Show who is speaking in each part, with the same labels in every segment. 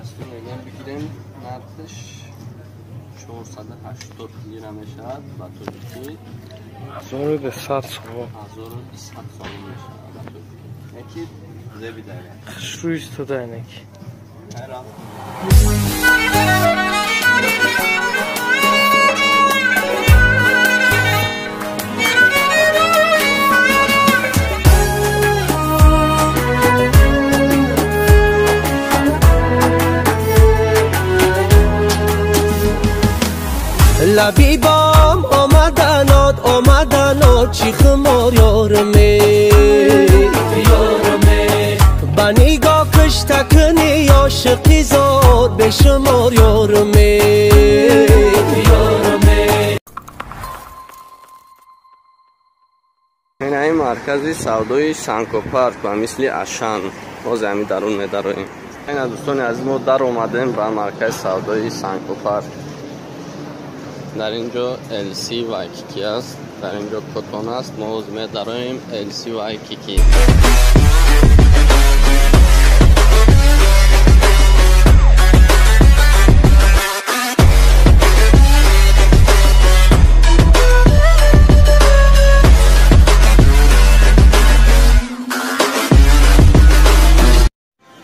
Speaker 1: Костюм мегӯям бигирем, нархаш 480 лира мешавад, ба тоҷикӣ
Speaker 2: 1200 сомон.
Speaker 1: 1200 сомон мешавад ба тоҷикӣ. Яки зеби дага.
Speaker 2: Хушрӯ истода инаки.
Speaker 3: Лабибам омаданот, омаданот, чӣ хумор ёрме, ёрме. Ба нигоҳ кушта кунӣ ошиқи зод бешумор ёрме, ёрме.
Speaker 1: Ин маркази савдои Санкопарк ба мисли Ашан. Боз ҳамин дарун медароем. Ина дӯстони азиз, мо дар омадем ба маркази савдои Санкопарк. Дар ин ҷо LC Waikiki аст, дар ин ҷо Котон аст. Мо ҳозир медароем LC Waikiki.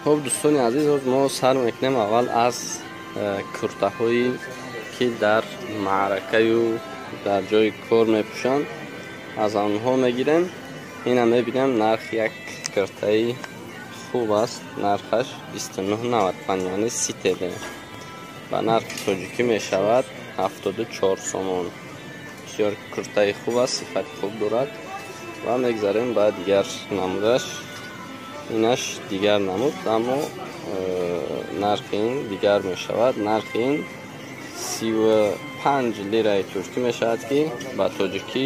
Speaker 1: Хуб дӯстони азиз, ҳозир мо сар мекунем аввал аз куртаҳои ки дар маъракаю дар ҷои кор мепӯшанд, аз онҳо мегирем. Ина мебинем, нарх як киртаи хуб аст, нархаш 29,95, яъне 30 ТЛ. Ба нархи тоҷикӣ мешавад 74 сомон. Бисёр куртаи хуб аст, сифати хуб дорад. Ва мегзарем ба дигар намудаш. Инаш дигар намуд, аммо нархи ин дигар мешавад. Нархи ин 35 лираи туркӣ мешавад, ки ба тоҷикӣ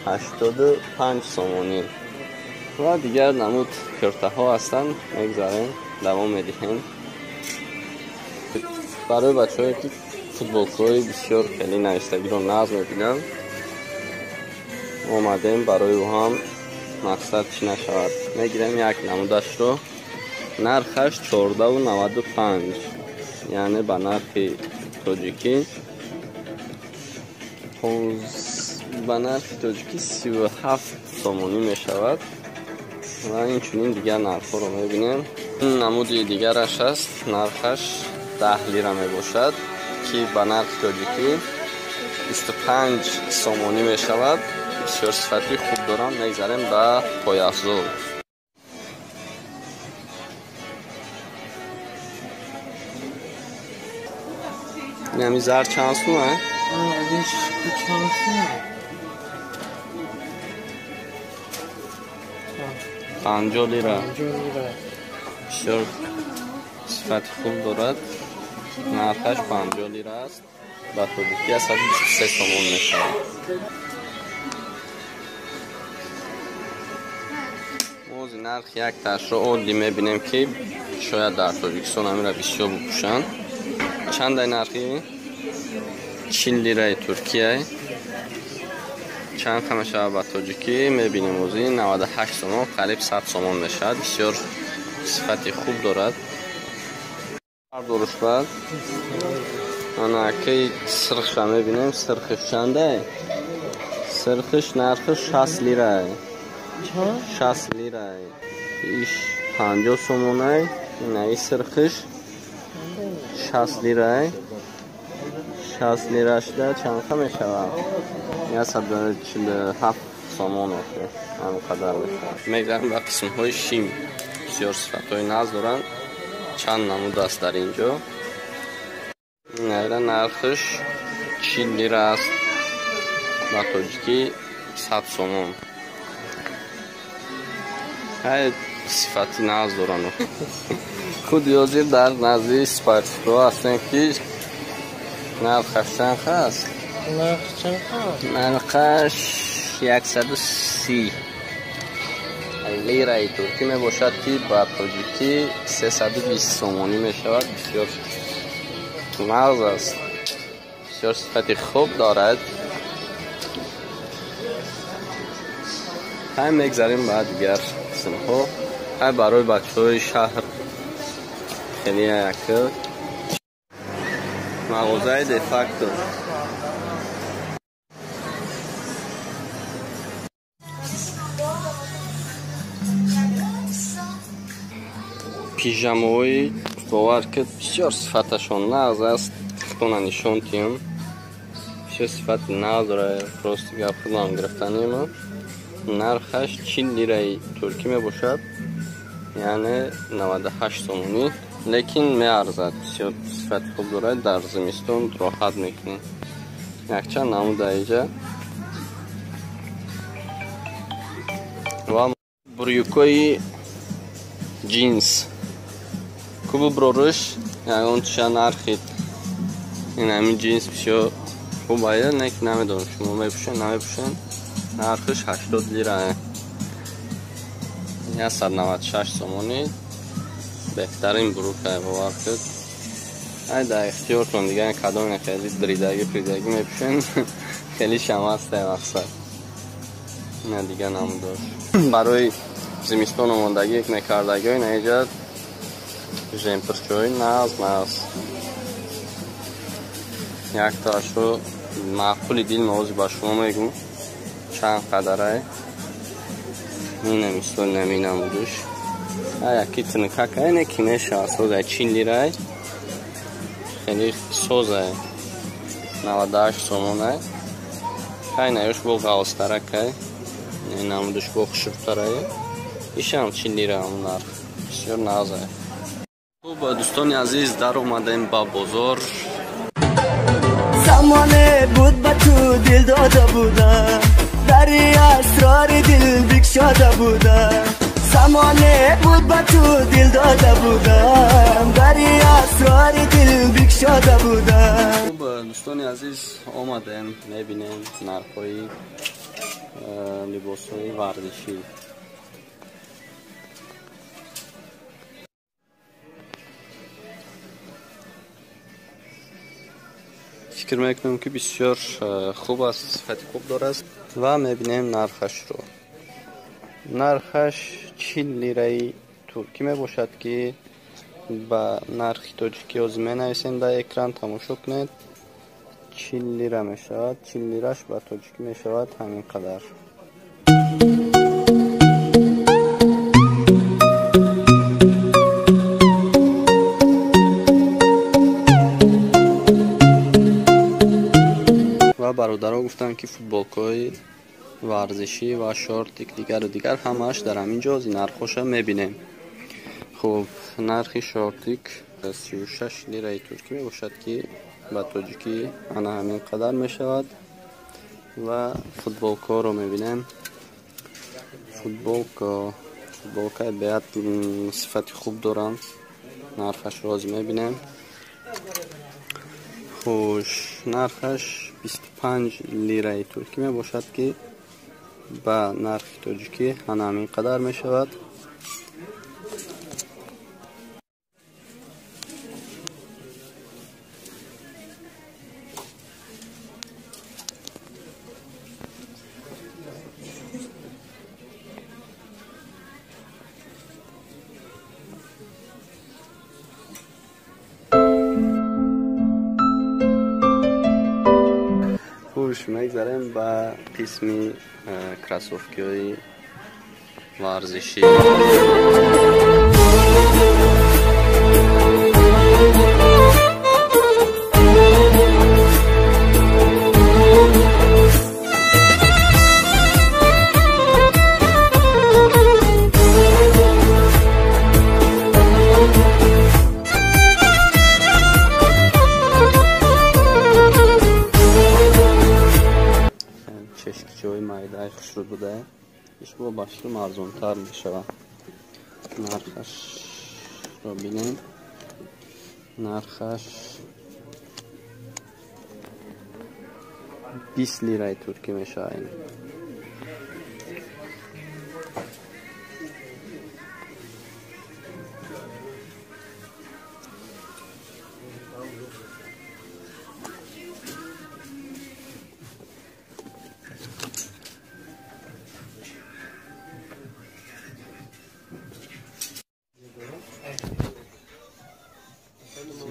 Speaker 1: 85 сомонӣ. Ва дигар намуд киртаҳо ҳастанд, мегзарем, давом медиҳем. Барои бачаҳое ки футболкаҳои бисёр хеле навистагиро нағз мебинанд, омадем барои ӯ ҳам мақсад чӣ нашавад. Мегирем як намудашро, нархаш 14,95, яъне ба нархи тоҷикӣ ба нархи тоҷикӣ 37 сомонӣ мешавад. Ва инчунин дигар нархҳоро мебинем. Ин намуди дигараш аст, нархаш 10 лира мебошад, ки ба нархи тоҷикӣ 25 сомонӣ мешавад. Бисёр сифати хуб доранд. Мегзарем ба пойафзол. Инами зар чанд сум а? 50 лира. Бисёр сифати хуб дорад. Нархаш 50 лира аст. Ба тоҷикӣ 123 сомон мешавад. Мози нарх як ташро оддӣ мебинем, ки шояд дар Тоҷикистон ҳаминро бисёр бипӯшанд. Чандай нархи? 40 лираи Туркия. Чанд ка мешавад ба тоҷикӣ мебинем, ози 98 сомон, қариб 100 сомон мешавад. Бисёр сифати хуб дорад. Бардоруш бад. Ана ки сирхша мебинем, сирхиш чандай? Сирхиш нархиш 60 лирае. 60 лирае. Иш 50 сомонай. Инаи сирхиш 60 лирае. 60 лира шуда чанд ка мешавад? 147 сомон охир, ҳамон қадар мешавад. Мегзарем ба қисмҳои шим. Бисёр сифатҳои нағз доранд. Чанд намуд аст дар ин ҷо. Инайра нархиш 40 лира аст, ба тоҷикӣ 100 сомон. Ҳай сифати нағз доранд. Худи ҳозир дар назди спортсро ҳастем, ки нархаш чанд аст? Нархаш 130 лираи туркӣ мебошад, ки ба тоҷикӣ 320 сомонӣ мешавад. Бисёр нағз аст, бисёр сифати хуб дорад. Ҳай мегзарем ба дигар қисмҳо. Ҳай барои бачаҳои шаҳр Хеле яка мағозаи де-факто. Пижамаҳои бовар ки бисёр сифаташон нағз аст. Худона нишон тиём. Бисёр сифати нағз дорад. Просто гап худам гирифтанима. Нархаш 40 лираи туркӣ мебошад, яъне 98 сомонӣ, лекин меарзад. Бисёр сифати хуб дорад, дар зимистон роҳат мекунӣ. Якчанд намуда иҷа ва брюкои ҷинс кубу броруш ягон чиша нархи ин ҳамин ҷинс бисёр хуб ая, лекин намедонам шумо мепӯшед намепӯшед. Нархиш 80 лира, 196 сомонӣ. Беҳтарин брука бовар кунед. Ай дар ихтиёртон дигар кадом хеле дридаги придаги мепӯшен, хеле шам аст мақсад. Ина дигар намудош барои зимистон омодагӣ мекардагиҳои наиҷа жемпирчои нағз нағз. Яктоашро маъқули дил мавози ба шумо мегӯм чанд қадарай. Ина мисол наминамудуш. Яки тинкакай не ки мешавад созай 40 лирай. Хеле созай 98 сомонай. Хай наёш бо ғавзтаракай. Намудуш бо хушрӯтарай. Ишам 40 лира ҳамон нарх. Бисёр нағзай. Хуб дӯстони азиз, дар омадем ба бозор.
Speaker 3: Замоне буд ба ту дил дода будам, дари асрори дил бикшода будам. Замоне буд ба ту дил дода будам, дари асрори дил бикшода будам.
Speaker 1: Хуб дӯстони азиз, омадем, мебинем нархҳои либосҳои варзишӣ. Фикр мекунам ки бисёр хуб аст, сифати хуб дорад ва мебинем нархашро. Нархаш 40 лираи туркӣ мебошад ки ба нархи тоҷикӣ ҳозир менависем дар экран, тамошо кунед. 40 лира мешавад, 40 лираш ба тоҷикӣ мешавад ҳамин қадар. Ва бародарон гуфтанд ки футболкаҳои варзишӣ ва шортик дигару дигар ҳамааш дар ҳамин ҷо нархҳоша мебинем. Хуб, нархи шортик 36 лираи туркӣ мебошад ки ба тоҷикӣ ана ҳамин қадар мешавад. Ва футболкаҳоро мебинем. Футболкаи беҳад сифати хуб доранд, нархашро ҳозир мебинем. Хуш, нархаш 25 лираи туркӣ мебошад ки ба нархи тоҷикӣ ана ҳамин қадар мешавад. Хуш, мегзарем ба қисми кроссовкиҳои варзишӣ. Чешкичаҳои майдаи хушрӯ буда, ишбо ба шумо арзонтар мешавад. Нархашро бинем. Нархаш 20 лираи туркӣ мешавад.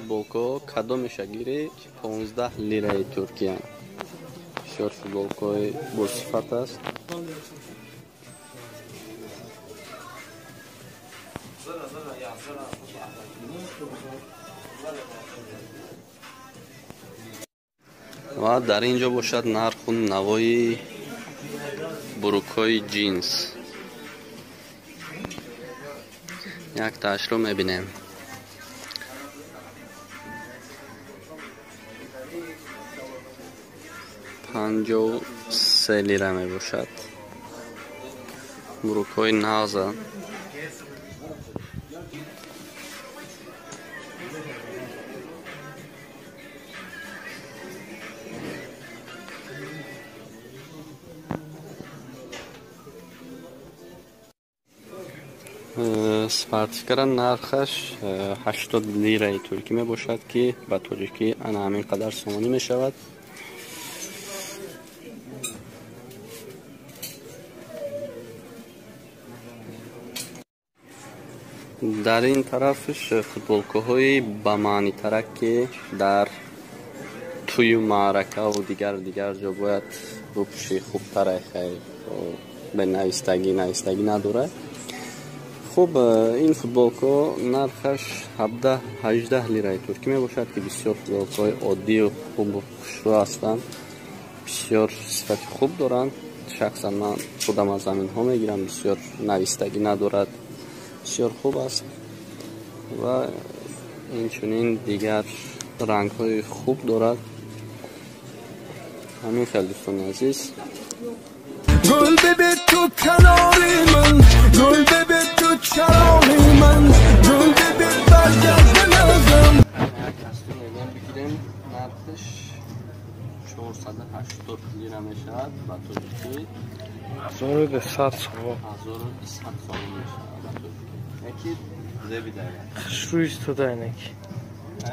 Speaker 1: Футболкаҳо кадомеша гирӣ 15 лираи Туркия. Бисёр футболкаҳои босифат аст. Ва дар ин ҷо бошад нарху навои бурукҳои ҷинс. Яктаашро мебинем. 53 лира мебошад. Бурукҳои нағза. Спартикара нархаш 80 лираи туркӣ мебошад, ки ба тоҷикӣ ана ҳамин қадар сомонӣ мешавад. Дар ин тарафш футболкаҳои ба маънитарак, ки дар тӯю маъракаву дигар дигар ҷо бояд бупӯшӣ, хубтара, бе навистагӣ надорад. Хуб, ин футболкаҳо нархаш 17-18 лираи туркӣ мебошад, ки бисёр футболкаҳои оддию хубу хушрӯ ҳастанд, бисёр сифати хуб доранд. Шахсан ман худам аз ҳаминҳо мегирам, бисёр навистагӣ надорад, бисёр хуб аст. Ва инчунин дигар рангҳои хуб дорад. Ҳамин хел, дӯстони азиз.
Speaker 3: Гул биби ту канори ман, гул биби ту чароғи ман, гул биби баргард ба назам.
Speaker 1: Як костюм мегӯям бигирем, нархаш 480 лира мешавад, ба тоҷикӣ
Speaker 2: 1200 сомон.
Speaker 1: 1200 сомон мешавад ба тоҷикӣ. Яки зеби дара.
Speaker 2: Хушрӯ истода инаки.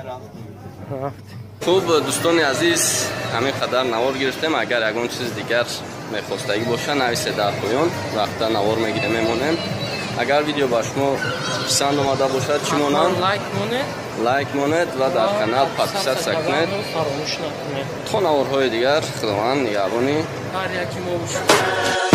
Speaker 2: Рафтем.
Speaker 1: Хуб, дӯстони азиз, ҳамин қадар навор гирифтем. Агар ягон чиз дигар мехостагӣ боша, нависе дар поён, вақта навор мегирем, мемонем. Агар видео ба шумо писанд омада бошад, чӣ монанд?
Speaker 2: Лайк монед,
Speaker 1: лайк монед ва дар канал подписаться кунед.
Speaker 2: Фаромӯш накунед.
Speaker 1: То наворҳои дигар, Худованд нигаҳбони
Speaker 2: ҳар яки мо бошад.